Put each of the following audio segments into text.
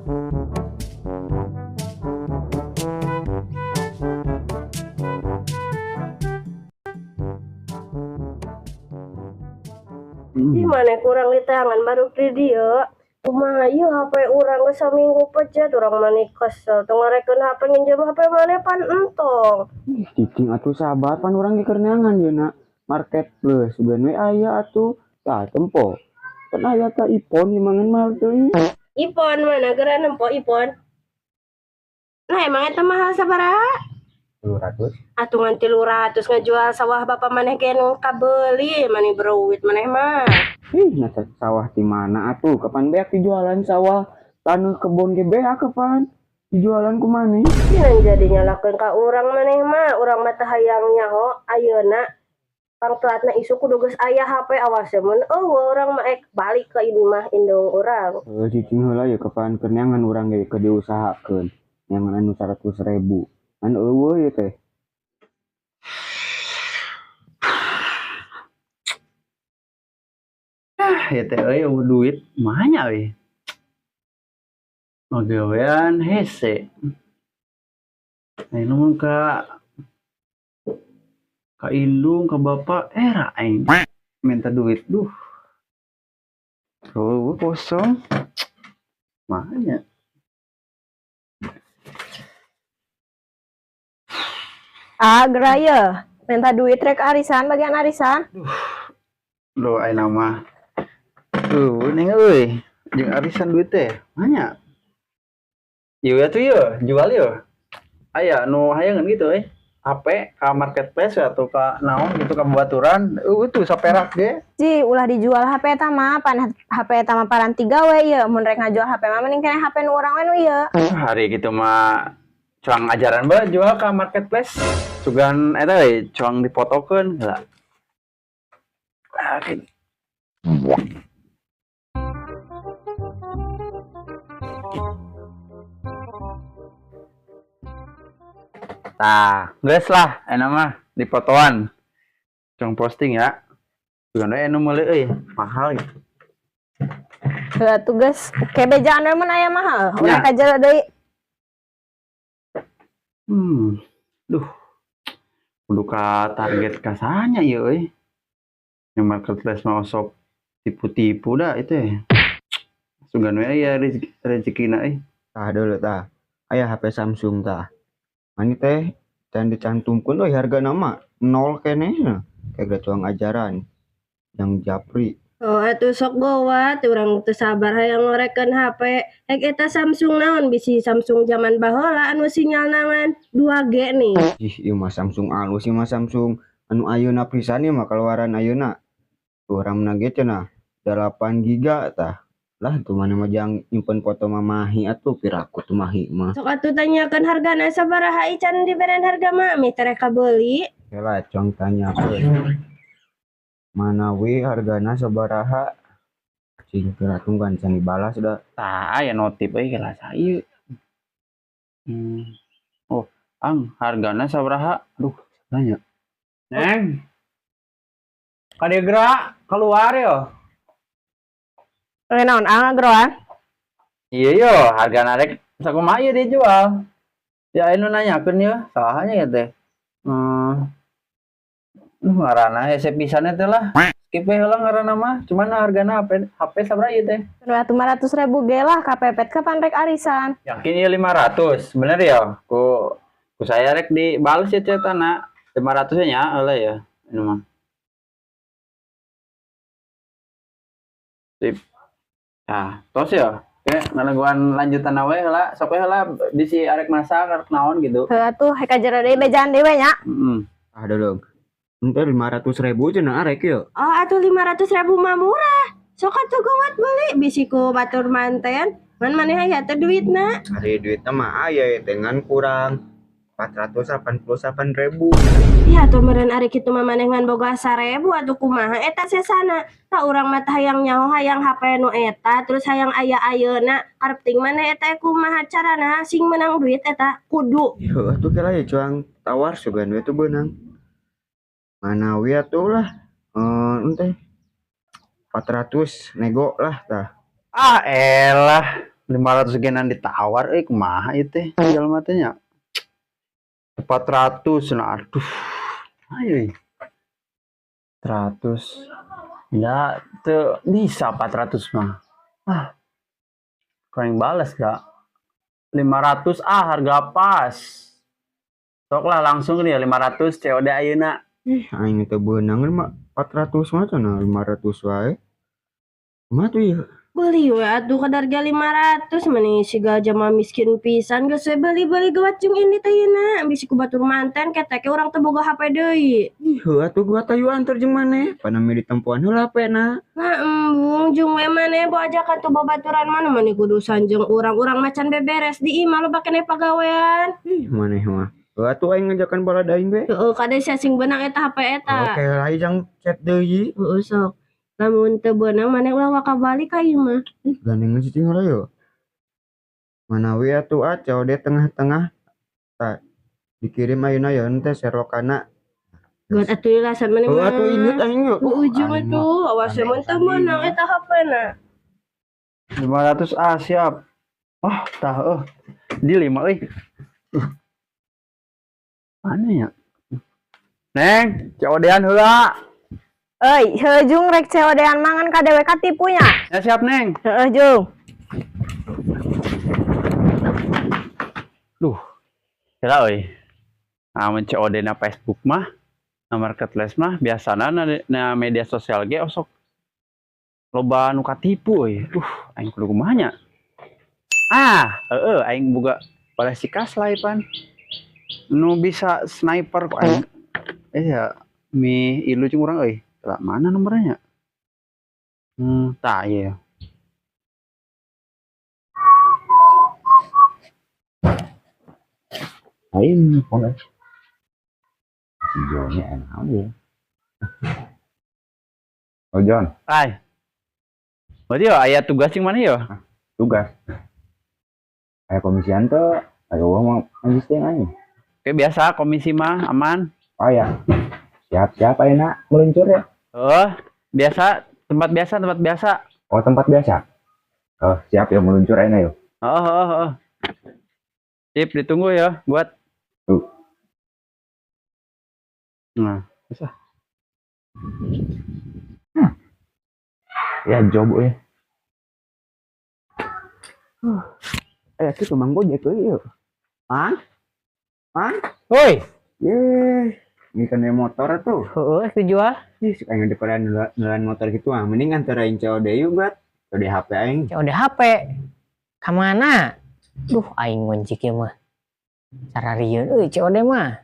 Ih, maneh kurang di tangan baru di dieu. Kumaha ieu HP urang geus saminggu pejet, urang mani kesel teu ngarekeun HP, nginjem HP maneh pan entong. Ih, cicing atuh, sabar, pan urang ge keur neangan ieu na marketplace, sugan we aya atuh. Tah, tempo. Pan aya ta iPhone ieu mah, ngan mahal teuing. iPhone mana geura nempo iPhone? Nah, emang eta mahal sabaraha? 300. Atuh ngan 300 ngajual sawah bapak maneh ge nu kabeuli, mani beruit maneh mah. Ih, nah sawah di mana atuh? Kapan beak dijualan sawah? Tanah kebon ge beak, kapan? Dijualan ku maneh? Jangan jadi nyalakeun ka urang maneh mah, urang mah teu hayang nyaho ayeuna. Pang telatna isuk kudu geus aya HP, awas ya mun euweuh urang mah ek balik ka imah indung urang. Heuh, cicing heula ya, kapan keur neangan urang ge keur diusahakeun. Neangan anu 100.000. Anu euweuh ieu teh. Ah, ya teh euy, euweuh duit mah nya euy. Magawean hese. Ayeuna mun ka indung, ka bapak, era aing minta duit, duh. Oh, kosong. Makanya. Ah, geura ye. Minta duit rek arisan, bagian arisan. Duh, ayeuna mah. Tuh, neng euy, jeung arisan duit teh. Banyak. Ieu atuh ieu, jual ieu. Aya nu hayangeun gitu euy. HP ka marketplace atau ka naon gitu, ka babaturan, tuh saperak ge. Ji, ulah dijual HP eta mah, pan HP eta mah paranti gawe ieu. Mun rek ngajual HP mah mending keneh HP nu urang we nu ieu. Hari gitu mah cuang ajaran bae jual ka marketplace. Sugan eta euy cuang dipotokeun heula. Ah, gitu. Tah, geus lah enak mah dipotoan. Cuang posting ya. Sugan we anu meuli euy, mahal gitu. Heuh atuh geus, ke bejaan we mun aya mah heuh. Ulah Nya. ka jero deui. Duh. Kudu ka target kasanya ieu euy. Yang marketplace mah osok tipu-tipu dah itu ya. Sugan we aya rezekina euy. Tah dulu tah. Aya HP Samsung tah. Mani teh can dicantumkeun euy harga nama nol keneh. Kayak cuang ajaran yang japri. Oh, atuh sok gowat, urang teu sabar hayang ngorekeun HP. Hek eta Samsung naon, bisi Samsung zaman baheula anu sinyal nangan 2G nih. Ih, ieu mah Samsung alus, ieu mah Samsung anu ayeuna pisan ieu mah, keluaran ayeuna. Tuh RAM-na ge cenah 8 giga tah. Lah, tuh mana mah jang nyimpen foto mamahi atuh, piraku tuh mahi mah. Sok atuh tanyakeun hargana sabaraha, ican diberen harga mah mi terek kabeuli. Heula cuang tanyakeun. Mana we hargana sabaraha? Cing kira tungguan can dibalas da. Tah, aya notif euy kelas ieu. Oh, ang hargana sabaraha? Aduh, nanya. Neng. Kade gerak keluar yo. Eh, naon ang ngageroan? Iya yo, hargana rek sakumaha ieu dijual? Ya anu nanyakeun ye, salahnya ya teh. Ngaranna hese pisan teh lah. Skip we heula ngaranna mah, cuman hargana HP sabaraha ieu teh? 500.000 ge lah, kapepet kapan rek arisan. Yakin ieu 500, bener ya? Ku saya rek dibales ya cetana. 500 nya heula ya, ini mah. Sip. Nah, tos ya. Oke, ngalangguan lanjutan we heula, sok we heula bisi arek masak, arek naon gitu. Heuh atuh, hek ka jero deui, bejaan deui we nya. Heeh. Ah, dulu. Ente 500.000 cenah arek yeuh. Oh, atuh 500.000 mah murah. Sok atuh gowat beli bisi ku batur manten. Ngan maneh aya teh duitna? Ari duitna mah aya ya teh, ngan kurang 488.000. Iya atuh meureun ari kitu mah maneh ngan boga 1.000 atuh, kumaha eta sesana. Tah, urang mah teh hayang nyaho, hayang HP nu eta terus hayang aya ayeuna. Karep ting maneh eta kumaha carana sing menang duit eta kudu. Yo atuh kira ya cuang tawar sugan we tuh beunang. Mana we atuh lah. Ente 400 nego lah tah. Ah elah. 500 genan ditawar euy, kumaha ieu teh jalma teh nya. 400 nah, aduh. Ayo. 100. Ya, teu bisa 400 mah. Ah. Kurang balas gak? 500 ah, harga pas. Sok lah langsung nih 500 COD ayeuna. Ih, aing teh beunang mah 400 mah cenah 500 wae. Kumaha tuh ieu? Beli we atuh kadar ge 500, meni siga jama miskin pisan. Geus we beli-beli geuwat jeung ini teh yeuna bisi ku batur manten ketek urang teu boga HP deui. Ih, heuh atuh gua tayu anter jeung maneh. Panami ditempoan heula HP na. Nah, embung jeung we maneh bawa ajakan tuh babaturan mana mani kudu sanjeng urang-urang macan beberes di imah loba keneh pagawean. Ih, maneh mah. Heuh atuh aing ngajakan balad aing we. Heeh, kade sia sing beunang eta HP eta. Oke, lah jang chat deui. Heeh, sok. Lamun teu beunang maneh ulah waka balik ka ieu mah. Ih, gandengan si cing heula yo. Mana we atuh ah COD tengah-tengah. Tah, dikirim ayeuna ya teh serokana. Buat atuh lah maneh Heuh mah. atuh indut aing yo. Ku ujung atuh, awas we mun teu meunang eta HP na. 500 ah, siap. Wah, tah eueuh. Di 5 euy. Mana ya? Neng, COD-an heula. Euy, heuh jung rek COD-an mangan ka dewe katipunya. Ya siap, Neng. Heeh, jung. Duh. Kira euy. Amun COD na Facebook mah, na marketplace mah biasana na media sosial ge osok loba nu katipu euy. Duh, aing kudu kumaha nya? Ah, heeh aing boga balas si Kaslay pan. Nu bisa sniper kok aing. Ya mi ilu jeung urang euy. Lah mana nomornya? Tah ieu. Aing pon. Si Joni enak aja. Oh John. Hai. Berarti yo aya tugas yang mana yo? Tugas. Aya komisian tuh, ayo mau lanjut aja. Oke biasa komisi mah aman. Oh ya. Siap-siap ayo nak meluncur ya. Oh, biasa, tempat biasa, tempat biasa. Oh, tempat biasa. Oh, siap ya meluncur ayo yo. Oh. Sip, ditunggu ya buat. Tuh. Nah, bisa. Ya job ya. Kitu Mang Gojek euy ieu. Mang? Mang? Woi. Ye. Ini kan motor tuh. Heeh, dijual. Ih, suka yang daripada nulan motor gitu ah. Mending antara aing COD yuk, buat. COD HP aing. COD HP. Ka mana? Duh, aing ngunci ieu mah. Cara rieun euy COD mah.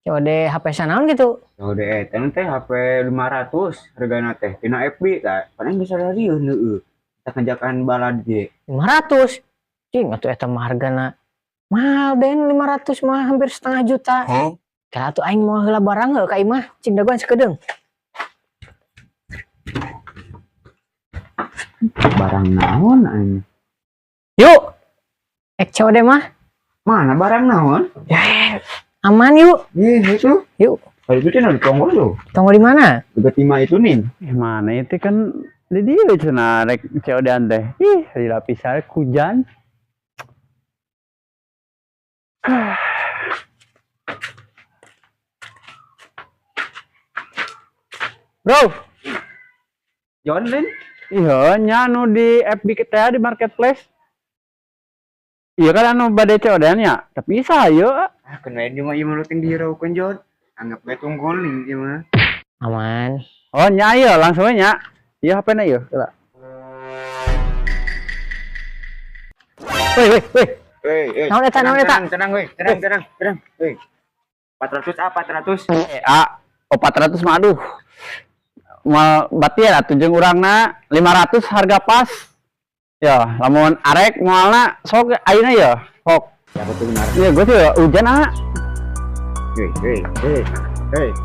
COD HP sanaon gitu. COD eta teh HP 500 hargana teh. Tina FB tah. Paling bisa rieun heueuh. Kita ngajakan balad ge. 500. Cing atuh eta mah hargana mahal den 500 mah hampir setengah juta. Huh? Kira atuh aing mau heula barang heuh ka imah, cing dagoan sakedeung. Barang naon aing? Yuk. Ek COD mah. Mana barang naon? Ya, aman yuk. Ih, itu. Yuk. Kalau itu cenah ditonggo tuh. Tonggo di mana? Dekat imah itu nih. Mana itu kan di dieu cenah rek COD-an teh. Ih, dilapisan hujan. Bro, John Lin? Iya, nya anu di FB kita di marketplace. Iya kan anu bade COD-an nya, tapi bisa ayo. Ah, kena ieu mah ieu mah ting dihiraukeun John. Anggap bae tunggul nih ieu mah. Aman. Oh, nya ieu langsung nya. Ieu HP-na ieu, heula. Woi, woi, woi. Woi, woi. Naon eta, naon eta? Tenang, tenang, woi. Tenang, tenang, tenang. Woi. 400 A, 400. A. Oh, 400 mah aduh. Mal batir atuh jeung urangna 500 harga pas. Ya, lamun arek moalna sok ayeuna ya, sok. Ya betul benar. Iya, gua tuh hujan ah. Hei, hei, hei. Hei.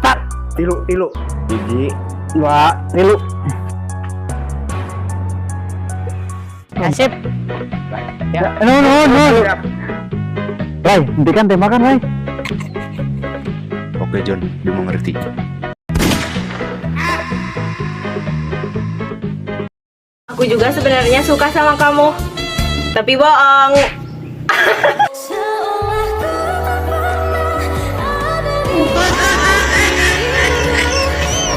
Tak. Tilu, tilu. Hiji, 2, 3. Ya, sip. Ya. No, no, no. Rai, hentikan tembakan, Rai. Oke, John, dimengerti. Aku juga sebenarnya suka sama kamu. Tapi bohong. Seolah ku tak pernah ada di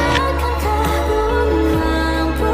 Akankah ku mampu?